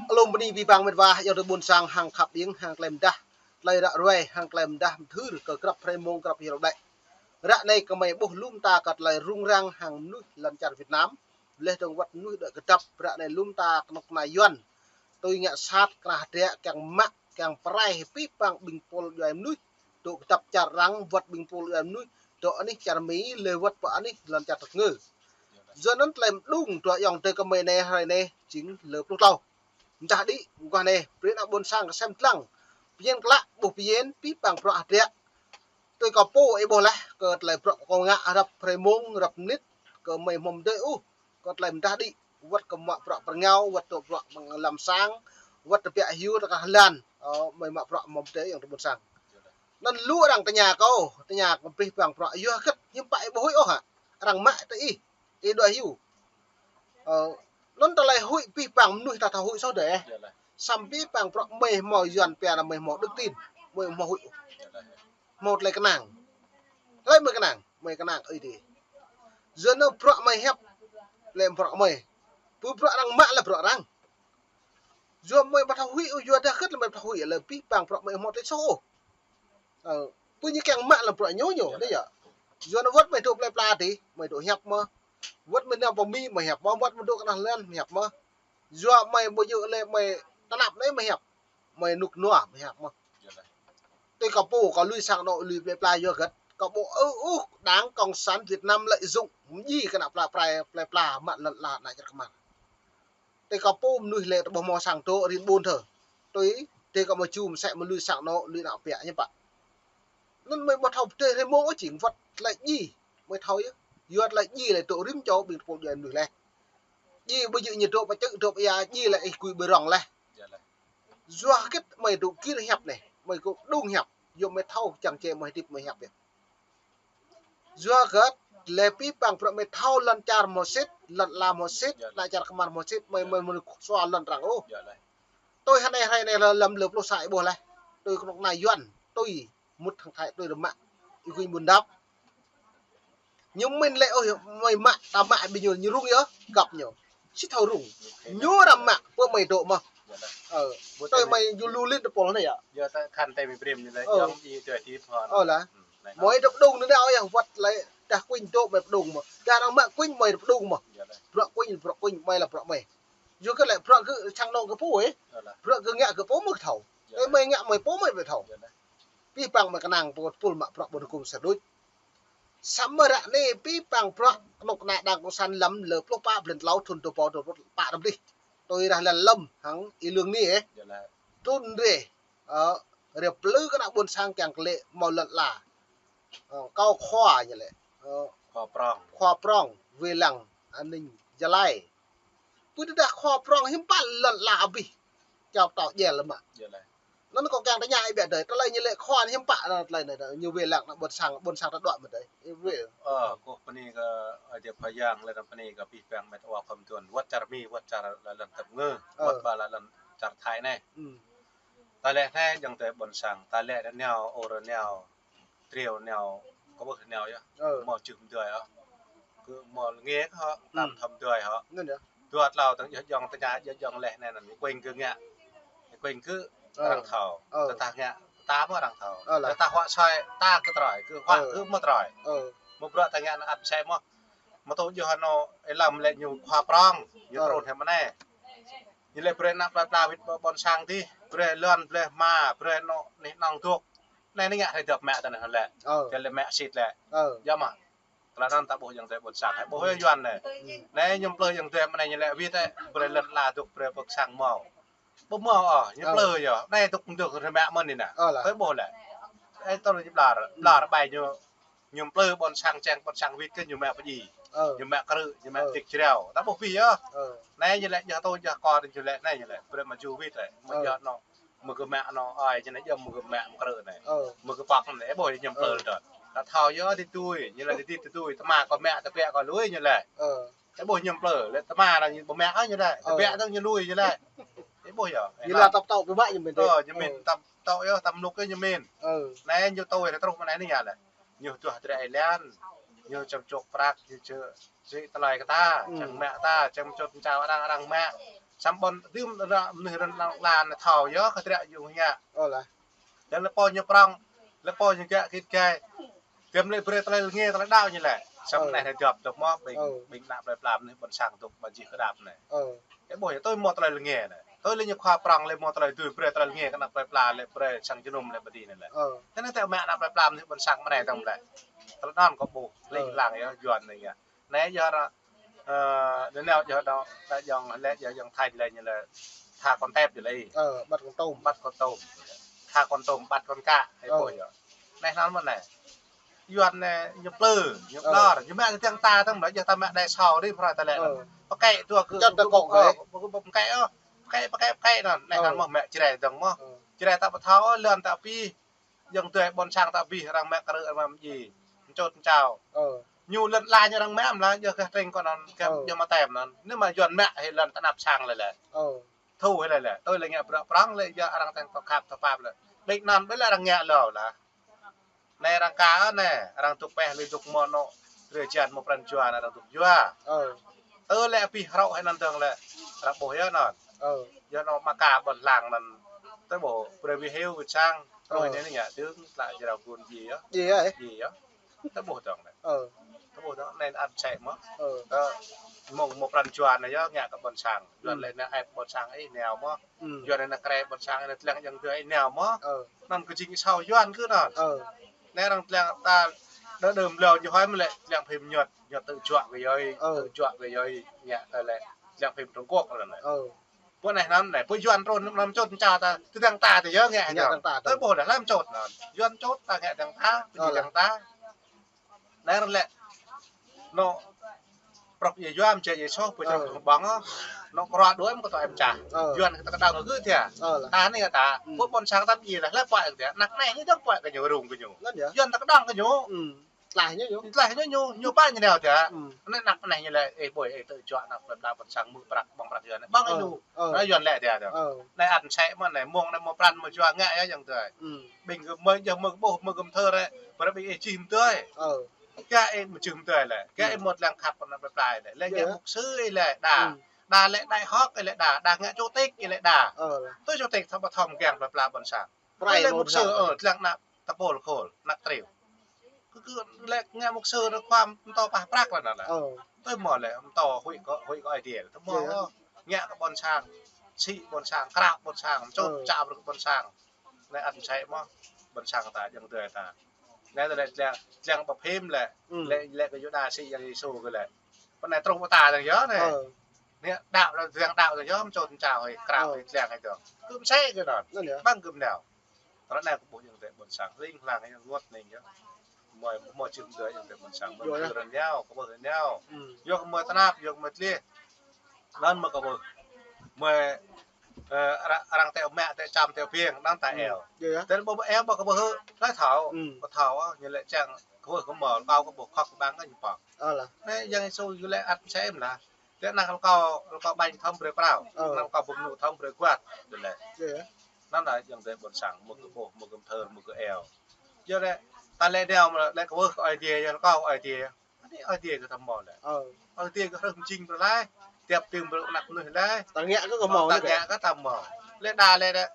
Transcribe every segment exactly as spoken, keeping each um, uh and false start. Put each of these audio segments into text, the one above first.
Alum bơni abih bang met wa, ayŏng adơi ƀôn sang hăng khăp ƀing, hăng tơlơi mơdah, tơlơi ră ruai, hăng tơlơi mơdah mơthưr kơ grăp hrơi mông, grăp hiăp đĕ. Ră anai kơmơi ƀuh lŏm ta kơ tơlơi rŭng răng hăng mơnuih lŏn čar Việt Nam. Laih dơ̆ng wơ̆t mơnuih đuaĭ kơdăp, ră anai lŏm ta kơnuk kơna Yuan tui ngă sat, kơnuk kơna hơdră, kiăng mă, kiăng pơrai abih bang ƀing pôl djuai mơnuih dŏ kơdăp čar arăng, wơ̆t ƀing pôl djuai mơnuih dŏ anih čar Mi, laih wơ̆t pơ anih lŏn čar tơngư. Yua anŭn tơlơi mơđung dua ayŏng adơi kơmơi anai hrơi anai jing lơ pluh klâo. Mơdah đĭ, mơguah anai, brơi ană ƀôn sang kơsem dlăng. Pơyên klă, ƀuh pơyên, abih bang bruă hơdră. Tui kâo pô ih ƀuh laih, kơ tơlơi bruă kâo ngă, grăp hrơi mông, grăp mơnit, kơmơi hmâo mơdơi ôh, kơ tơlơi mơdah đĭ, wơ̆t kơ mă bruă pơrơngao, wơ̆t dŏ bruă mơ̆ng lăm sang, wơ̆t tơbiă hyu, tơkah lan, ơ, mơi mă bruă hmâo mơdơi ayŏng adơi ƀôn sang. Anŭn lu arăng tơña kâo, tơña kơ abih bang bruă, yua hơget, hiư̆m pă ih ƀu huĭ ôh hă? Arăng mă tơ ih, ih đuaĭ hyu. Ơ, anŭn tơlơi huĭ abih bang mơnuih ta thâo huĭ soh đơi. Samơ̆ abih bang bruă mơi hmâo Yuan pia anai mơi hmâo đức tin, mơi hmâo huĭ ôh. Hmâo tơlơi kơnang. Tơlơi mơi kơnang, mơi kơnang Ơi Adai. Yua anŭn bruă mơi hiăp, lĕ bruă mơi. Pơ bruă arăng mă lĕ bruă arăng. Yua mơi ƀu thâo huĭ ôh, yua dah hơget lĕ mơi ƀu thâo huĭ, lĕ abih bang bruă mơi hmâo tơlơi soh ôh. Ơ, pơ ñu kiăng mă lĕ bruă ñu ñu, anai yơh. Yua anŭn wơ̆t mơi dŏ plơi pla adih, mơi dŏ hiăp mơ̆n. Wơ̆t mơi nao pơ Mi, mơi hiăp mơ̆n. Wơ̆t mơi dŏ kơnuk kơna lan, mơi hiăp mơ̆n. Yua mơi ƀu djơ̆ lĕ mơi tơnap anai mơi hiăp. Mơi rơnŭk rơnua, mơi hiăp mơ̆n. Tui kâo pô, kâo lui sang anŏ, lui plơi pla yua hơget. Kâo ƀu ư ôh Đảng Cộng sản Việt Nam lợi dụng, mơ̆ng djai kơ ană plơi pla, plơi pla, mă lŏn ala ană čar kơmar. Tui kâo pô mơnuih lĕ tơ ƀuh hmâo sang dŏ rin ƀôn thơ. Tui, tui kâo mơ̆ jum sĕ mơ̆ lui sang anŏ, lui ană ƀiă ñu pă. Anŭn mơi ƀu thâo pơdơi hrơi mông ôh jing wơ̆t tơlơi djai. Mơi thâo yơh. Yua tơlơi djai lĕ dŏ rĭm čô ƀing tơpul djuai mơnuih laih. Djai ƀu djơ̆ ñu dŏ pơ čư̆ dŏ pơ ia, djai lĕ ih gui ƀơi rŏng laih. Yua hơget mơi dŏ gir hiăp anai, mơi kơ đung hiăp. Yua mơi thâo čang čê mơi hơdip mơi hiăp yơh. Yua hơget lĕ abih bang bruă mơi thâo lŏn čar hmâo sĭt, lŏn ala hmâo sĭt, ană čar kơmar hmâo sĭt, mơi, mơi, mơi sua lŏn arăng ôh. Tui hrơi anai, hrơi anai lăm lơ pluh sa ih ƀuh laih. Tui kơnuk kơna Yuan, tui mŭt hăng Thái, tui rơmă. Ih kuing ƀun dăp. Ñu mĭn lĕ ôh, mơi mă, ta mă ƀing ñu, ñu rŭng yơh, găp ñu. Či thâo rŭng. Ñu răm mă, pơ mơi dŏ mơ̆n. Ơ, tui mơi ñu lu lin tơpul anai yơh. Yua ta khăn tơmơi brem ñu lĕ, ơ, yua ih tui ti phon. Ơ lah. Mơi dŏ pơđung anai yơh, wơ̆t lĕ, dah kuing dŏ mơi pơđung mơ̆n. Dah arăng mă kuing mơi dŏ pơđung mơ̆n. Bruă kuing, bruă kuing, mơi lah bruă mơi. Yua kơ lĕ bruă gơ̆ sang anŏ gơ̆ pô ih. Bruă gơ̆ ngă gơ̆ pô mơi thâo. Ơ mơi ngă mơi pô mơi thâo. Abih bang mơi kơnang pô tơpul mă bruă ƀôn hơkŭm sơdŭč. Samơ̆ ră anai abih bang bruă kơnuk kơna Đảng Cộng sản lăm lơ pluh pă blan klâo thŭn dua rơbâo dua pluh pă răm dih. Tui rah lăn lăm hăng ih lương ni ih. Thŭn rih, ơ, rih plư kơ ană ƀôn sang kiăng kơ lĕ hmâo lŏn ala. Ơ, kâo khua ñu lĕ. Ơ, khua prong. Khua prong, wai lăng, aning, Gia Lai. Pơ tơdah khua prong hiư̆m pă lŏn ala abih. Čao pơtao djel mă. Anŭn kâo kiăng tơña ih biă đơi, tơlơi ñu lĕ khua anai hiư̆m pă anŭn tơlơi anai, ñu wai lăng ană ƀôn sang, ƀôn sang ta đuaĭ mơ̆n đơi. Ih wai. Ơ, kâo bơni kơ Ơi Adai Khua Yang, laih anŭn bơni kơ abih bang met wa khŏm tuan. Wơ̆t čar Mi, wơ̆t čar lŏn tơngư, wơ̆t ba lŏn čar Thái anai. Ta lĕ anai ayŏng adơi ƀôn sang, ta lĕ rơneo, ơ rơneo. Triu neo, kơ ƀuh neo yơh. Ơ. Hmâo čư̆ mơdơi yơh. Kơ hmâo lĕ ngĕk hŏ, tam thŏm mơdơi hŏ. Anŭn yơh. Dua klâo tơ̆ng yơh jŏng tơña, yơh jŏng leh anai anŭn, kuing kơ ngă. Kuing kơ arăng thâo. Ơ. Tơdah ngă, ta mơ̆ arăng thâo. Ơ lah. Tơdah huă soi, ta kơ trơi, kơ huă kơ mơ̆ trơi. Ơ. Mơ̆ bruă ta ngă anŭn ăt sĕ mơ̆. Mơ̆ tŭ yơh anŭn, ih lăm lĕ ñu khua prong, ñu trŭn hĕ mơ̆n anai. Ñu lĕ brơi ană plơi pla wĭt ƀôn sang dih, brơi lŏn, brơi hma, brơi anŏ anih anŏng dŏ. Anai anai ngă hrơi dŏp mă tơ anai lĕ. Ơ. Tơ lĕ mă sĭt lĕ. Ơ. Yơh mơ̆. Tơlơi anŭn ta ƀuh ayŏng adơi ƀôn sang, ƀuh yơh Yuan anai. Anai ñu plư ayŏng adơi mơ̆n anai ñu lĕ wĭt tơ, brơi lŏn ala dŏ, brơi ƀôn sang hmâo. Ƀu hmâo ôh, ñu plư yơh. Anai dŏ dŏ hrơi mă mơ̆n anai nă. Ơ lah. Tơ ƀuh lĕ. Ơ tơl ñu blar, blar ƀai ñu. Ñu plư ƀôn sang čeng, ƀôn sang wĭt kơ ñu mă pơjing. Ơ. Ñu mă krư̆, ñu mă dik jrao. Ta ƀuh wĭt yơh. Ơ. Anai ñu lĕ, ñu tui, ñu kơ, ñu lĕ, anai ñu lĕ. Brơi mă ju wĭt lĕ. Mă yơh anŏ. Mơ̆ kơ mă anŏ, ơi, ñu lĕ, yơh mơ̆ kơ mă mă krư̆ anai. Ơ. Mơ̆ kơ pŏk anai, ƀuh ñu plư tơl. Ta thâo yơh, ti tui, ñu lĕ, ti ti tui, tơma kơ mă, tơbiă kơ lui ñu lĕ. Ơ. Ih ƀuh ñu plư, lĕ tơma anai ñu ƀu mă ôh ñu lĕ. Ơ. Tơbiă tơ̆ng ñu lui ñu lĕ. Ih ƀuh yơh. Ñu lă tap tŏ ƀu mă ñu mĭn. Ơ, ñu mĭn tap tŏ yơh, tăm nuk yơh ñu mĭn. Ơ. Anai ñu tui truh mơ̆ng anai anai ñu lĕ. Ñu duah drơi ih lăng. Ñu čăm čŏk prăk, ñu čơ̆, čơ̆ tơlơi kơ ta, čăm mă ta, čăm čŏt čao arăng arăng mă. Samơ̆ ƀôn dưm ră mơnuih rơ̆n lăng lan thâo yơh, kơ triă yŭng hiă. Ơ lah. Tơdah lĕ pô ñu prŏng, lĕ pô ñu gak git gai. Tơdah lĕ brơi tơlơi lơnge tơlơi đaŏ ñu lĕ. Samơ̆ anai hơdơ̆p dŏ mơ̆, ƀing, ƀing ană plơi pla mơnuih ƀôn sang dŏ mă jih kơdŏp anai. Ơ. Ơ ƀuh yơh, tui mơ̆ tơlơi lơnge anai. Tui lĕ ñu khua prŏng lĕ mơ̆ tơlơi dưi brơi tơlơi lơnge kơ ană plơi pla lĕ brơi sang jơnum lĕ ƀơi adih anai lĕ. Ơ. Tơdah lĕ tơlơi mă ană plơi pla mơnuih ƀôn sang mơnai dŏ lĕ. Tơlơi anŭn kơ ƀuh, lĕ lăng yơh, Yuan anai yơh. Anai yơh ră, ơ, đơ neo yơh đơ, đơ jŏng lĕ yơh jŏng Thái lĕ ñu lĕ tha kon tep yơh lĕ. Ơ, bắt con tôm. Bắt con tôm. Tha kon tôm, bắt con cá, hei ƀuh yơh. Anai anŭn mơ̆ anai. Yuan anai, ñu plư, ñu plor, ñu mă kơ tiang ta tơm lĕ, yơh ta mă đai sau đi, pơrai ta lĕ. Pơkĕ dua kơ, čăt ta kŏ kơ, pơkĕ, ơ. Pơkĕ, pơkĕ, pơkĕ anŭn, anai anŭn mơ̆ mă Jrai dơ̆ng mơ̆. Jrai ta pơthâo, ơ, lŏn ta pĭ. Yơh tui ƀôn sang ta abih arăng mă krư̆ arăng mă mơji. Mơčôt mơčao. Ơ. Ñu lŏn ala ñu arăng mă mơ̆ lah, yơh gah tring kơ anŭn, gah yơh mă tem anŭn. Anai mă Yuan mă hĭ lŏn tơnap sang lĕ lĕ. Ơ. Thu hĭ lĕ lĕ. Tui lĕ ngă bruă prŏng lĕ yơh arăng tơ̆ng tŏ khăp tơ̆ pap lĕ. Ƀing anŭn ƀơi lĕ arăng ngă lâo lah. Anai arăng ka anai, arăng dŏ pĕh lĕ dŏ mơ̆ anŏ drơi jăn mơ̆ pran jua anai arăng dŏ jua. Ơ. Tơlơi abih hrŏ hĭ anŭn dơ̆ng lĕ. Arăng ƀuh yơh anŭn. Ơ. Yơh anŏ mă ka ƀôn lăng anŭn. Tơƀuh brơi wĭ hyu wĭ sang. Ơ. Truh anai ngă dưm tlă jrao gun ji yơh. Ji yơh, ơ? Ji yơh. Tơƀuh dơ̆ng anai. Ơ. Tơƀuh dơ̆ng anai ăt sĕ mơ̆. Ơ. Tơ mơ̆ng mơ̆ pran jua anai yơh ngă kơ ƀôn sang. Yuan lĕ anai ĕp ƀôn sang ih nao mơ̆. Yuan anai krĕ ƀôn sang anai tlang jăng tui ih nao mơ̆. Ơ. Anŭn kơ jing asâo Yuan kơ anŭn. Ơ. Anai arăng tlang ta đơ đơm lâo ñu hơi mơ̆ lĕ tlang phim Nhật, Nhật tơjuă kơ yơh, tơjuă kơ yơh ngă tơ lĕ tlang phim Trung Quốc anŭn lĕ. Ơ. Pơ anai anŭn anai, pơ Yuan trŭn anŭn mơčôt mơčao ta, tui tiang ta tơ yơh ngă. Ngă tiang ta tơ. Tơƀuh dah lăm mơčôt anŭn. Yuan čôt ta ngă tiang ta, pơjing tiang ta. Anai arăng lĕ. Anŏ prŏk yơh Yuan mơčeh yơh soh, pơ črŏk ƀơ̆ng ƀơ̆ng ôh. Anŏ kơruă đuaĭ mơ̆ kơ tŏ em čah. Ơ. Yuan ta kơdŏng kơ gơ̆ tiă. Ơ lah. Ta anai ngă ta. Pơ ƀôn sang ta pơjing lah, lĕ puăi kơ tiă. Anăk anai ñu dŏ puăi kơ ñu rŭng kơ ñu. Yuan ta kơdŏng kơ ñu. Tlaih ñu ñu. Tlaih ñu ñu, ñu pă ñu nao tiă. Anai anăk anai ñu lĕ, ê ƀuh, ê tơjuă anăk plơi pla ƀôn sang mơ̆ prăk ƀơ̆ng prăk Yuan. Ƀơ̆ng ih lu. Ơ. Anai Yuan lĕ tiă. Anai ăt sĕ mơ̆ anai, mơ̆ng anai mơ̆ pran mơ̆ jua ngă yơh jăng tui. Ƀing gơ̆ mơ̆ yơh mơ̆ ƀuh mơ̆ gơ̆ mơthơ rĕ, pơrơbĭ ih čih mơtơi. Ơ. Gah ih mơčih mơtơi lĕ. Gah ih mơ̆ tlang khăp anăk plơi pla lĕ. Lĕ ngă mục sư ih lĕ đa. Đa lĕ đại học ih lĕ đa. Đa ngă chủ tịch ih lĕ đa. Ơ. Tui chủ tịch thâo ƀu thâo mơgang plơi pla ƀôn sang. Prai lĕ mục sư, ơ, tlang anăk tơpôl khôl, anăk triu. Kơ, kơ lĕ ngă mục sư anai khua mơtô pah prăk lĕ anŭn lĕ. Ơ. Tui mơ̆ lĕ mơtô huĭ kơ, huĭ kơ Ơi Adai. Tui mơ̆ ngă kơ ƀôn sang, sĭ ƀôn sang, krao ƀôn sang, mơčôt mơčao brơi kơ ƀôn sang. Anai ăt sĕ mơ̆ ƀôn sang ta jăng tui ta. Anai tơ lĕ tlang, tlang pơ phim lĕ, lĕ, lĕ kơ Yuđa sĭ Yang Yêsu kơ lĕ. Pơ anai truh pơ ta dơ̆ng yơh anai. Ơ. Anai đaŏ lĕ tlang đaŏ dơ̆ng yơh, mơčôt mơčao hơi, krao hơi, tlang hơi dơ̆ng. Kư̆m sĕ kơ anŭn. Anŭn yơh. Ƀơ̆ng kư̆m nao. Tơlơi anai kơ ƀuh jăng tui ƀôn sang, ling lang yơh, rơngot ning yơh. Mơ̆, mơ̆ čih mơtơi jăng tui ƀôn sang, mơ̆ kơ rơneo, kơ ƀuh rơneo. Yơh kơ mơ̆ tơnap, yơh kơ mơ̆ tlih. Anŭn mơ̆ kơ ƀuh. Mơ̆, ơ, arăng, arăng teo mă, teo čăm, teo piêng, anŭn ta eo. Tơl ƀuh eo, ƀuh kơ ƀuh hơ, tơlơi thâo, kơ thâo, ñu lĕ čang, kơ ƀuh kơ mơ̆, kâo kơ ƀuh khŏk kơ ƀăng kơ ñu pŏk. Anai Yang Yêsu ñu lĕ ăt sĕ mơ̆ lah. Tơdah anăk rơkâo, rơkâo ƀañ thâo brơi prao. Ơ. Anăk rơkâo ƀu mơnŭ thâo brơi guăt. Tui lĕ. Anŭn anai jăng tui ƀôn sang, mơ̆ kơ ƀuh, mơ̆ kơ mơthơ, mơ̆ kơ eo. Yơh lĕ, ta lĕ nao mơ̆ lĕ kơ ƀuh kơ Ơi Adai, yơh rơkâo Ơi Adai. Anai Ơi Adai kơ ta mơ̆ lĕ. Ơ. Ơi Adai kơ hrih mơjing brơi laih. Tiăp tim brơi anăk mơnuih laih. Ta ngă kơ kơ mơ̆. Ta ngă kơ ta mơ̆. Lĕ đa lĕ đa.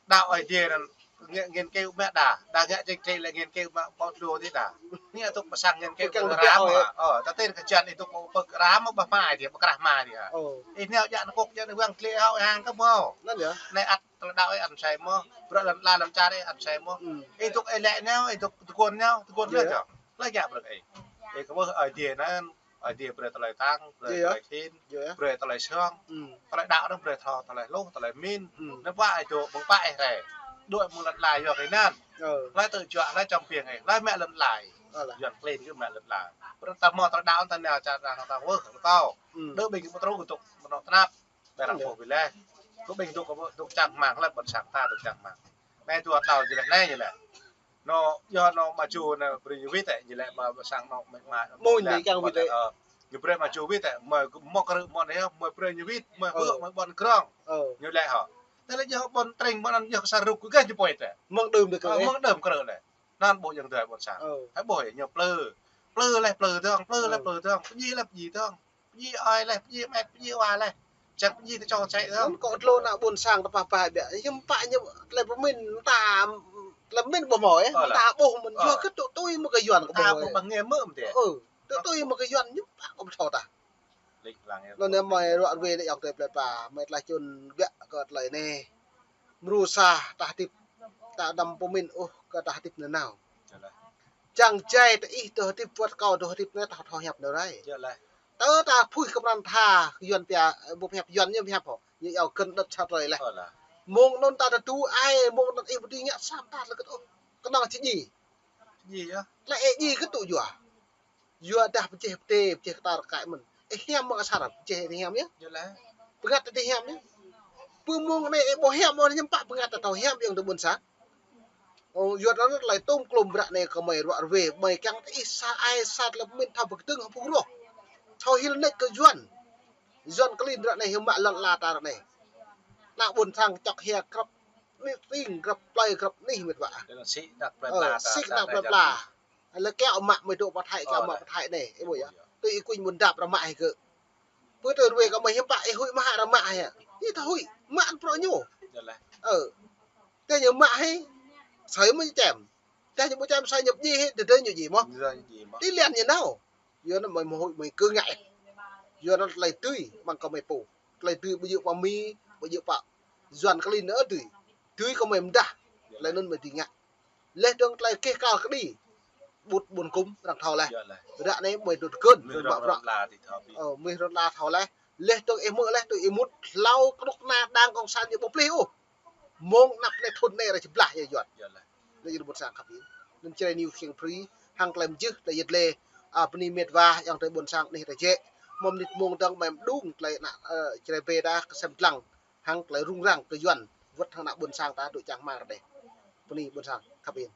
Đaŏ Ơi Adai anŭn, ngă, ngă kơ mă đa. Đa ngă čĕk čĕk lĕ ngă kơ mă ƀu tlu dih đa. Ngă tŭk pơ sang ngă kơ ƀu ram hă. Ơ, ta tơl kơ jăn ih tŭk pơ ram mơ̆ ƀah mai dih, ƀu krah mai dih hă. Ih nao jak nơkŏk jak nơwang tlĕ hŏ hăng kơ mơ̆. Anai ăt tơlơi đaŏ ih ăt sĕ mơ̆. Bruă lŏn ala lŏn čar ih ăt sĕ mơ̆. Ih tŭk ih lĕ nao, ih tŭk tơguan nao, tơguan nao čŏ. Lĕ jak bruă ih. Ih kơ ƀuh Ơi Adai anŭn. Ơi Adai brơi tơlơi tăng, brơi tơlơi khĭn, brơi tơlơi song, tơlơi đaŏ anŭn brơi thâo, tơlơi hluh, tơlơi min. Anŭn pă ih dŏ, ƀơ̆ng pă ih rai. Dŏ mơ̆ng lŏn ala yua kơ ih anŭn. Hlơi tơjuă, hlơi čăm piêng ih, hlơi mă lŏn ala ih. Yuan klin kơ mă lŏn ala. Brơi ta mơ̆ tơlơi đaŏ anŭn ta nao čar arăng ta wơh, rơkâo. Đơ ƀing pơtruh kơ dŏ mơnŏ tơnap. Ƀơi arăng ƀuh wĭt laih. Kơ ƀing dŏ, dŏ čang rơmang, hlơi ƀôn sang ta dŏ čang rơmang. Anai dua tlâo jơlan anai ñu lĕ. Anŏ, yơh anŏ mă čô anai brơi ñu wĭt ĕ, ñu lĕ ƀă, ƀă sang anŏ mĕ ma. Mơ̆ ñu lĕ kiăng wĭt ĕ. Ơ, ñu brơi mă čô wĭt ĕ, mơ̆, mơ̆ krư̆ mơ̆ anai, mơ̆ brơi ñu wĭt, mơ̆ hơ̆, mơ̆ ƀôn krong. Ñu lĕ hŏ. Tơlơi yơh ƀôn tring ƀôn anŭn yơh kơ sa rŭk kơ gah ñu pơhiăp ĕ. Mơ̆ng đưm krư̆. Ơ, mơ̆ng đưm krư̆ lĕ. Anŭn ƀuh jăng tui ƀôn sang. Hă ƀuh ñu plư. Plư lĕ plư dơ̆ng, plư lĕ plư dơ̆ng, pơjing lĕ pơjing dơ̆ng. Pơjing ơi lĕ, pơjing met, pơjing wa lĕ. Čăt ñu tơ čŏng čĕ tơ. Anŭn kâo tlô ană ƀôn sang tơ pah pah biă. Hiư̆m pă ñu tơlơi pơmĭn ta, tơlơi pơmĭn ƀu hmâo ih. Ơ, ta ƀuh mơ̆n, ơ, yua kơ tŭ tui mơ̆ng kơ Yuan kơ ta ƀuh ƀuh ih. Ƀu ƀăng ngê mơ̆ tơ. Ơ, tŭ tui mơ̆ng kơ Yuan ñu pă kâo ƀu thâo tah. Lĕ lăng yơh. Anŭn yơh mơi ruă ruê anai ayŏng adơi plơi pla, mơi tlaih čun biă kơ tơlơi anai. Mrô sa ta hơdip, ta đăm pơmĭn ôh kơ ta hơdip nanao. Čang jai tơ ih tơ hơdip wơ̆t kâo tơ hơdip anai ta thâo hiăp nao rai. Tơ ta phuih kơ pran tha Yuan pia, ơ, ƀu hiăp Yuan ñu hiăp hŏ. Ñu yua kơ đăp čat rai leh. Mơ̆ng anŭn ta tơdu ai, mơ̆ng anŭn ih ƀu dưi ngă sa mơta tơlơi kơ tŭ. Kơnơ̆ng či djai. Djai yơh. Tơlơi ih djai kơ tŭ yua. Yua dah pơjeh pơdê, pơjeh kơtar kơ mơ̆n. Ih hiam mơ̆ng asar, pơjeh ih hiam yơh. Pơngăt ih hiam yơh. Pơmơ̆ng anai ih ƀu hiam ôh hiư̆m pă pơngăt ta thâo hiam ayŏng adơi ƀôn sang. Ơ, yua anŭn tơlơi tôm klôm ră anai kơ mơi ruă ruê, mơi kiăng tơ ih sa ai sa tơlơi pơmĭn thâo pơkơdơ̆ng hăng phung roh. Thâo hil nač kơ Yuan. Yuan klin ră anai hiư̆m mă lŏn ala ta ră anai. Ană ƀôn sang čŏk hia grăp, ning ring grăp plơi grăp anih mĕt wa. Sĭ kơnăl plơi pla. Lĕ kiăng mă mơi dŏ pơ Thái, kiăng mă pơ Thái anai, ih ƀuh yơh. Tui ih kuñ ƀun dap ră mă hĭ kơ. Pơ tơ ruê kơ mơi hiư̆m pă ih huĭ mă ră mă hĭ. Ih ta huĭ, mă anŭn prŏ ñu. Ơ. Tơ ñu mă hĭ, sơi mơi čem. Tơ ñu ƀu čem sơi ñu djai hĭ, tơdơi ñu djai mơ̆n. Tui lian ñu nao. Yua anŭn mơi mơ̆ huĭ mơi kơ ngă. Yua anŭn tơlơi tui, mơ̆ng kơ mơi pô. Tơlơi tui ƀu djơ̆ pơ Mi, ƀu djơ̆ pơ Yuan klin ôh tui. Tui kơ mơi mơdah. Tơlơi anŭn mơi dưi ngă. Leh dơ̆ng tơlơi keh kal kơđi. Ƀut ƀun kŭm arăng thâo leh. Ră anai mơi dŏ tơkơn, mơi ƀă prăk. Ơ, mơi rŏn la thâo leh. Leh dơ̆ng ih mơ̆ leh tui ih mŭt hlâo kơnuk kơna đang kông san ñu ƀu plih ôh. Mơ̆ng anăp anai thŭn anai ră jơblah yơh Yuan. Lĕ jing ƀôn sang khăp ih. Anŭn Jrai News kiăng brơi hăng tơlơi mơjưh tơlơi yet lĕ, ơ, bơni mĕt wa ayŏng adơi ƀôn sang anih ta jĕ. Mơ̆ng mơnit mơ̆ng dơ̆ng mơi mơđung tơlơi ană, ơ, Jrai ƀĕ ta kơsem lăng hăng tơlơi rŭng răng kơ Yuan wơ̆t hăng ană ƀôn sang ta dŏ čang hmar dêh. Bơni ƀôn sang khăp ih.